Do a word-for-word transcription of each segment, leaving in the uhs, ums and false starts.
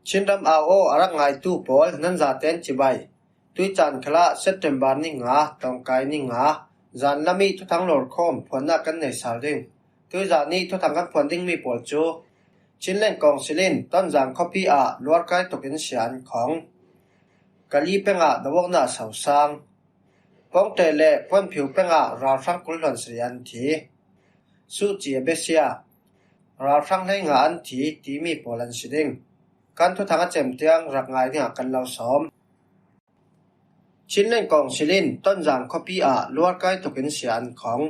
Chinram au aw a rak ngaitu pawl nan zaten cibai. Tuicaan khalah September ni nga, Tawngkai ni nga, zan lam ih thuthang lawrkhawm phuannak kan nei sal ding. Tuizan ih thuthang kan phuan dingmi pawl cu Chinland Council in Tonzang khuapi ah luarkai tukin sia an khong. Kali peng ah dawokna sosang. Pawngte le Puanphiu peng ah ralhrang kul hluan sarih an thi. Suhci a besia. Ralhrang hleinga an thi timi pawl an si ding. Kan thuthang a cem tiang rak ngai dingah kan lo sawm. Chinland Council in Tonzang khuapi ah luarkai tukin sia an khong.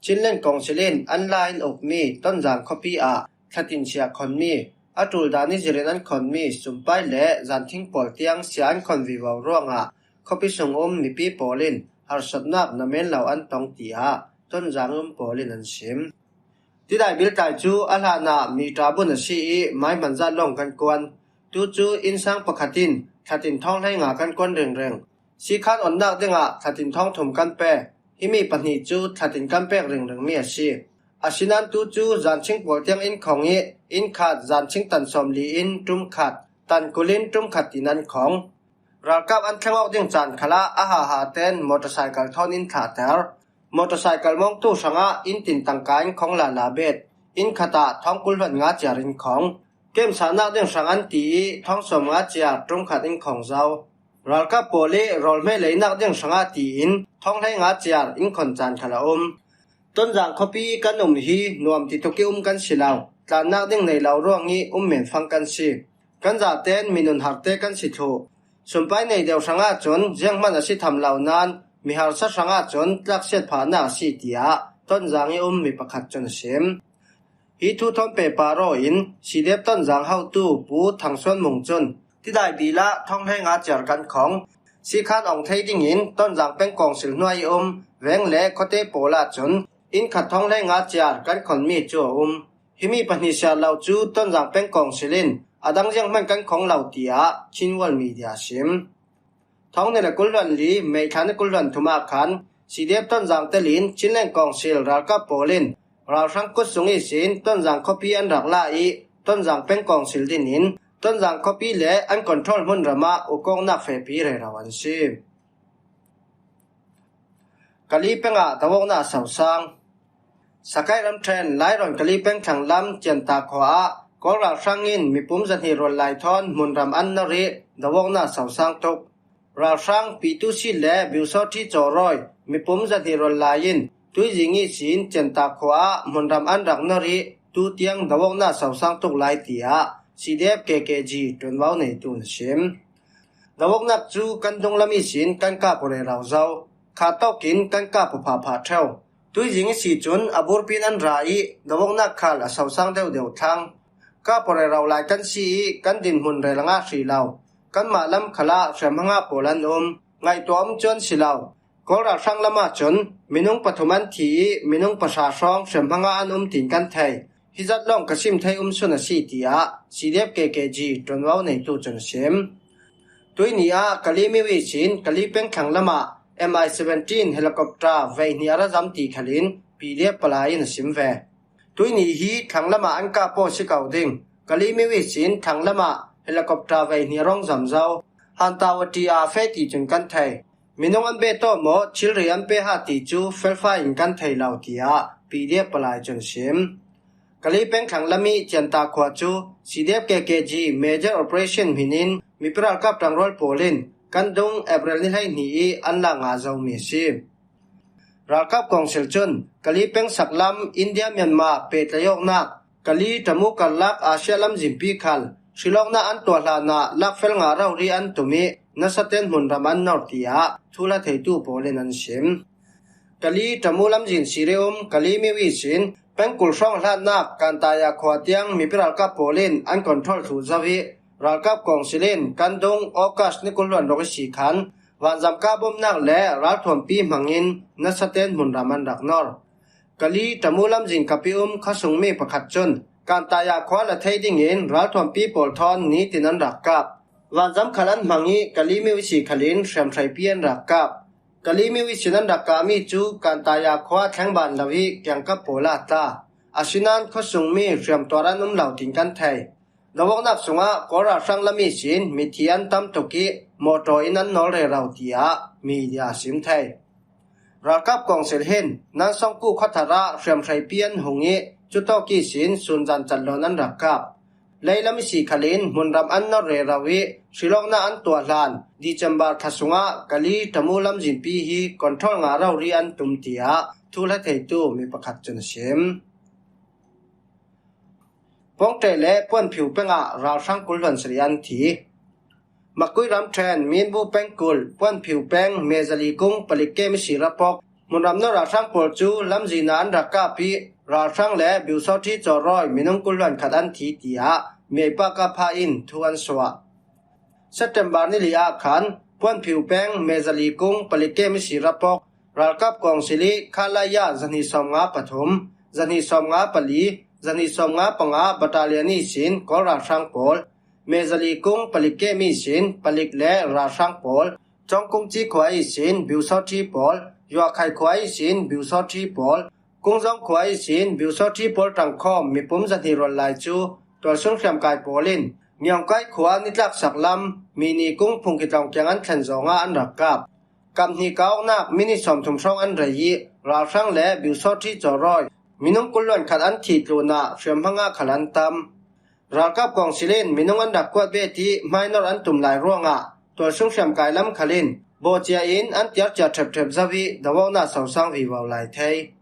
Chinland Council in an la in ukmi Tonzang khuapi ah thlatin sia khonmi, a ṭul dan ih zirin an khonmi sumpai le zanthing pawl tiang sia an khon vivo ruangah khuapi sung um mipi pawl in harsatnak na men lo an tong, tiah Tonzang um pawl in an sim. Tidai biltai cu a hlanah mita bun a si ih maihman zat lawng kan kuan. Tu cu innsang pakhat in thlatin thawng hleinga kan kuan ringring. Sikhan onnak dingah thlatin thawng thum kan pek. Himi pahnih cu thlatin kan pek ringringmi a si. Asinain tu cu zanching pawl tiang in khong ih inn khat zanching tan sawmli in ṭum khat, tan kul in ṭum khat tiin an khong. Ralkap an thleng awk ding caan khalah a haha ten motorcycle thawn in thlahter. Motorcycle mawngtu hrangah inn tin tangka in khong lala bet. Inn khatah thawng kul hluan nga ciar in khong. Kemsahnak ding hrang an ti ih thawng sawm nga ciar ṭum khat in khong zo. Ralkap pawl ih rawl hmei leinak ding hrangah tiin thawng hleinga ciar in khon caan khal a um. Tonzang khuapi kan um hi nuam ti tuk ih um kan si lo. Tlannak ding nei lo ruangih um men fang kan si. Kan zaten minun harte kan si thluh. Sumpai nei deuh hrangah cun zianghman a si tham lo nain mi harsa hrangah cun tlaksiat phahnak a si, tiah Tonzang ih um mi pakhat cun a sim. Hi thu thawn pehpar aw in C D F Tonzang hotu Pu Thang Suan Mung cun tidai bilah thawng hleinga ciar kan khong. Sikhan ong thei dingin Tonzang peng kawngsil hnuai ih um veng le khuate pawl ahcun inn khat thawng hleinga ciar kan khonmi cu a um. Himi pahnih siar lo cu Tonzang peng kawngsil in a dang zianghman kan khong lo, tiah Chin World Media a sim. Thawng hnih le kul hluan li May thla ni kul hluan thum ah khan C D F Tonzang telin Chinland Council ralkap pawl in ralhrang kut sung ihsin Tonzang khuapi an rak la ih Tonzang peng kawngsil dinin Tonzang khuapi le an control hmunram ah ukawknak fehpi rero an si. Kali peng ah dawokna sosang. Sakai ramṭhen Lairawn Kali peng thlanglam Cianta khua ah Kawl ralhrang in mipum zahnih rual lai thawn hmunram an nor ih dawokna sosang tuk. Ralhrang P two C le Biusawthi Cawrawi mipum zahnih rual lai in tuizing ihsin Cianta khua ah hmunram an rak nor ih tutiang dawokna sosang tuk lai, tiah C D F K K G ṭuanvo neitu in a sim. Dawoknak cu kan dunglam ihsin kan kap aw rero zo. Kha tawkin kan kap aw phahphah ṭheu. Tuizing ihsi cun a burpi in an ra ih dawoknak khal a sosang deuhdeuh thlang. Kap aw rero lai kan si ih kan dinhmun rel a ngah hrih lo. Kanmah lam khalah hriamhma ngah pawl an um. Ngaihtuah um cu an si lo. Kawl ralhrang lam ahcun minung pathum an thi ih minung pahra hrawng hriamhma ngah an um tiin kan thei. Hi zat lawng ka sim thei um sun a si, tiah C D F K K G ṭuanvo neitu cun a sim. Tuihni ah Kali Miu ihsin Kali peng thlanglam ah M I seventeen helicopter veihnih a ra zam ti khalin P D F palai in a sim ve. Tuihni hi thlanglam ah an kap aw si ko ding. Kali Miu ihsin thlanglam ah helicopter veihnih a rung zam zo. Hantawati ah a feh ti cun kan thei. Minung an bet aw maw, thilri an pe ha ti cu felfai in kan thei lo, tiah P D F palai cun a sim. Kali peng thlanglam ih Cianta khua cu C D F K K G Major Operation hmin in mipi ralkap ṭangrual pawl in kan dung April ni hleihnih ih an la ngah zomi a si. Ralkap kawngsil cun Kali peng saklam India Myanmar pehtlaih awknak Kali Tamu karlak Asia lamzinpi khal hrilawknak an tuah hlanah lakfel ngah rori an tum ih nasaten hmunram an nor, tiah thuhla theitu pawl in an sim. Kali Tamu lamzin sir ih um Kali Miu ihsin pengkul hrawng hlatnak Kantaya khua tiang mipi ralkap pawl in an control thluh zo ih ralkap kawngsil in kan dung August ni kul hluan ruk ihsi khan vanzam kah bawmhnak le ralthuampi hmangin nasaten hmunram an rak nor. Kali Tamu lamzin kap ih um khuasungmi pakhat cun Kantaya khua la thei dingin ralthuampi pawl thawn nitin an rak kap. Vanzam khal an hmang ih Kali Miu ihsi khalin hriamhreipi an rak kap. Kali Miu ihsin an rak kahmi cu Kantaya khua thleng ban lo ih kiangkap pawl ah tla. Asinain khuasungmi hriamtuar an um lo tiin kan thei. Dovawknak sungah Kawl ralhrang lam ihsin mithi an tam tuk ih mawtaw in an nawl rero, tiah media a sim thei. Ralkap kawngsil hin Nansongku khuathar ah hriamhreipi an hung ih cutawk ihsin sunzan catlawn an rak kap. Leilam ihsi khalin hmunram an nawl rero ih hrilawknak an tuah hlan December thla sungah Kali Tamu lamzinpi hi control ngah rori an tum, tiah thuhla theitu mi pakhat cun a sim. Pawngte le Puanphiu peng ah ralhrang kul hluan sarih an thi. Makui ramṭhen Minbu peng kulh Puanphiu peng Mezali kung palik kem ihsi rapawk hmunram nawl ralhrang pawl cu lamzin ah an rak kap ih ralhrang le Biusawṭhi cawrawi minung kul hluan khat an thi, tiah Mei Pakapha in thu an suah. September ni li ah khan Puanphiu peng Mezali kung palik kem ihsi rapawk ralkap kawngsil ih Khalaya zahnih sawmnga pathum, zahnih sawmnga pali, zahnih sawmnga panga battalion ihsin Kawl ralhrang pawl, Mezali kung palik kem ihsin palik le ralhrang pawl, Cawngkungci khua ihsin Biusawṭhi pawl, Yuakhai khua ihsin Biusawṭhi pawl, Kungzawng khua ihsin Biusawṭhi pawl ṭangkhawm mipum zahnih rual lai cu tualsung hriamkai pawl in Ngiawngkai khua nitlaksak lam Mini kung phungki tlawng kiang an thlen zawngah an rak kap. Kap hnih kah awknak minit sawmthum hrawng an rei ih ralhrang le Biusawṭhi cawrawi minung kul hluan khat an thih tlunah hriamhma ngah khal an tam. Ralkap kawngsil in minung an rak kuat bet ih hmainor an tum lai ruangah tualsung hriamkai lam khal in bawhcia in an tiarcia ṭhepṭhep zo ih dovawknak sosang vivo lai thei.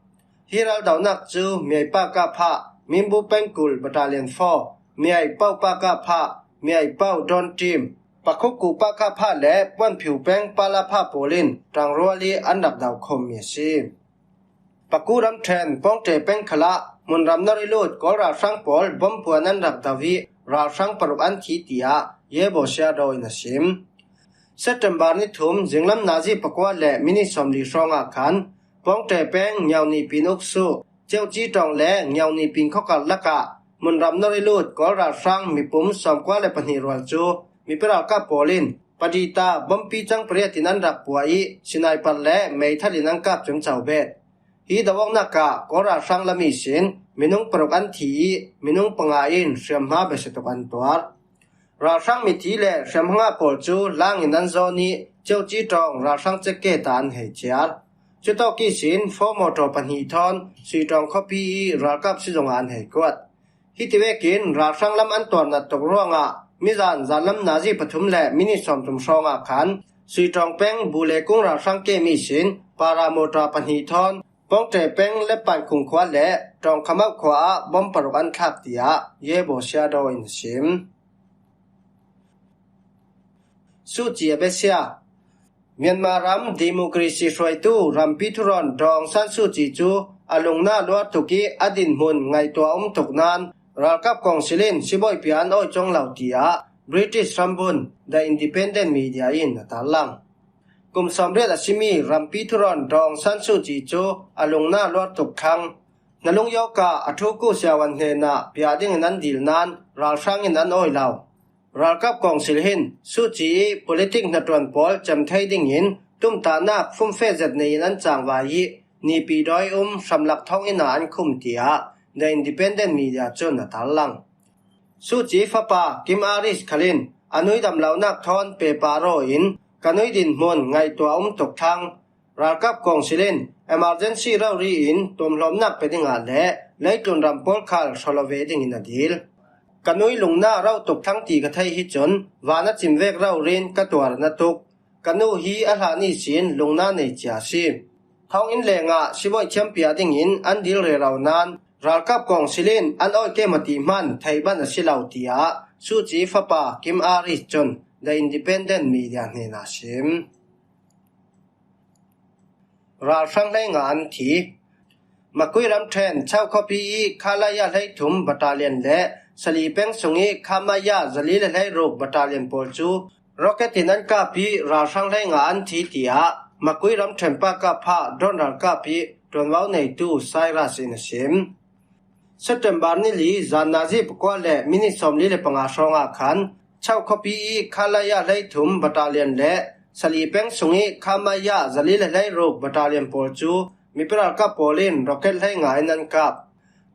Hi raldohnak cu Miai Pakapha, Minbu peng kulh battalion four, Miai Pau Pakapha, Miai Pau Dawn Team, Pakhukku Pakapha le Puanphiu peng Palapha pawl in ṭangrual ih an rak dokhawmmi a si. Paku ramṭhen Pawngte peng khalah hmunram nawl ih lut Kawl ralhrang pawl bom puan an rak do ih ralhrang paruk an thi, tiah Yebo Siadaw in a sim. September ni thum zinglam nazi pakua le minit sawmli hrawngah khan Pawngte peng Ngiauni pin uksu, Ceuci ṭawng le Ngiauni pin khawkar lakah hmunram nawl ih lut Kawl ralhrang mipum sawmkua le pahnih rual cu mipi ralkap pawl in Padita bompi cang pariat in an rak puah ih sniper le meithal in an kap ciamco bet. Hi dovawknak ah Kawl ralhrang lam ihsin minung paruk an thi ih minung panga in hriamhma besia tuk an tuar. Ralhrang mithi le hriamhma ngah pawl cu lang in an zawn ih Ceuci ṭawng ralhrang cekket ah an hei ciar. Cutawk ihsin four mawtaw pahnih thawn Suiṭawng khuapi ih ralkap sizung ah an hei kuat. Hiti vekin ralhrang lam an tuarnat tuk ruangah mizan zanlam nazi pathum le minit sawmthum hrawngah khan Suiṭawng peng Bulekung ralhrang kem ihsin para mawtaw pahnih thawn Pawngte peng Lepankhung khua le Ṭawngkhamauh khua ah bom paruk an thlak, tiah Yebo Siadaw in a sim. Suci a besia. Myanmar ram democracy hruaitu rampi thurawn Daw Aung San Suu Kyi cu a lungna luar tuk ih a dinhmun ngaihtuah a um tuk nain ralkap kawngsil in sibawi pia an awi cuang lo, tiah British rambun The Independent Media in a tarlang. Kum sawmriat a simi rampi thurawn Daw Aung San Suu Kyi cu a lungna luar tuk thlang. Hnalung yawka a thuku siawan hnenah piah dingin an dil nain ralhrang in an awi lo. Ralkap kawngsil hin Suu Kyi ih politik hnaṭuan pawl cem thei dingin tumtahnak fumfe zet nei in an cangvai ih nipi dawi um hramlak thawnginn ah an khum, tiah The Independent Media cun a tarlang. Suu Kyi fapa Kim Aris khal in a nui damlonak thawn pepa raw in ka nui dinhmun ngaihtuah a um tuk thlang. Ralkap kawngsil in emergency rori in tuamhlawmnak pe dingah le leitlun ram pawl khal hrawlawh ve dingin a dil. Ka nui lungna ro tuk thlang ti ka theih hi cun van a cim vek rori in ka tuar a na tuk. Ka nu hi a hlan ihsin lungna nei cia a si. Thawnginn lengah sibawi thiam piah dingin an dil rero nain ralkap kawngsil in an awi kem a ti hman theih ban a si lo, tiah Suu Kyi fapa Kim Aris cun The Independent Media hnenah a sim. Ralhrang hleinga an thi. Makui ramṭhen Chau khuapi ih Khalaya hleithum battalion le Sali peng sung ih Khamaya zali le hleiruk battalion pawl cu rocket in an kap ih ralhrang hleinga an thi, tiah Makui ramṭhen Pakapha drone ralkap ih ṭuanvo neitu Cyrus in a sim. September ni li zan nazi pakua le minit sawmli le panga hrawngah khan Chau khuapi ih Khalaya hleithum battalion le Sali peng sung ih Khamaya zali le hleiruk battalion pawl cu mipi ralkap pawl in rocket hleinga in an kap.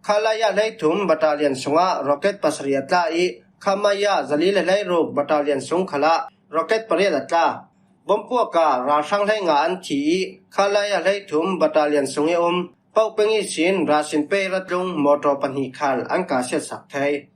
Khalaya hleithum battalion sungah rocket pasarih a tla ih Khamaya zali le hleiruk battalion sung khalah rocket pariat a tla. Bompuaka ralhrang hleinga an thi i Khalaya hleithum battalion sung i um Paupeng ihsin rasin pei ratlung motor pahnih khal an kah siatsak thei.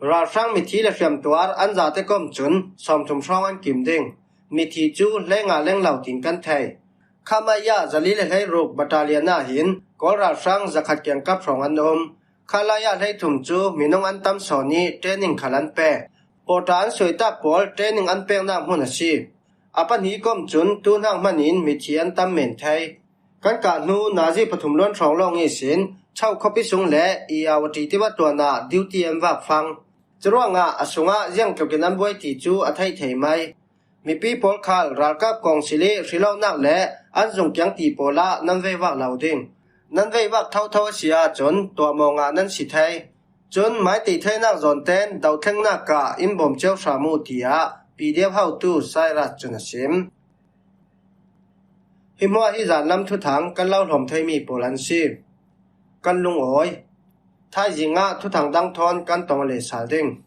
Ralhrang mithi le hriamtuar an zate kom cun sawmthum hrawng an kim ding. Mithi cu hleinga leng lo tin kan thei. Khamaya zali le hleiruk battalion ah hin Kawl ralhrang zakhat kiangkap hrawng an um. Khalaya hleithum cu minung an tam sawn i training khal an pek. Pawta an suaitak pawl training an peknak hmun a si. A pahnih kom cun tu hnak hmanin mithi an tam men thei. Kan kah hnu nazi pathum luan hrawng lawng ihsin Chau khuapi sung le Iawati tiva tuanah duty an vak fang. Curuangah a sungah ziangtlukin an buai ti cu a theih thei mai. Mipi pawl khal ralkap kawngsil i hrilawknak le an zung kiang ti pawlah nan veivak lo ding. Nan veivak thotho a si ahcun tuahmawngah nan si thei. Cun maitei theinak zawnten dohthlengnak ah in bawm cio hram uh, tiah P D F hotu Cyrus cun a sim. Hi hmuah hi zanlam thuthang kan lo hlawm theimi pawl an si. Kan lungawi. Thaizing ah thuthang dang thawn kan tong le sal ding.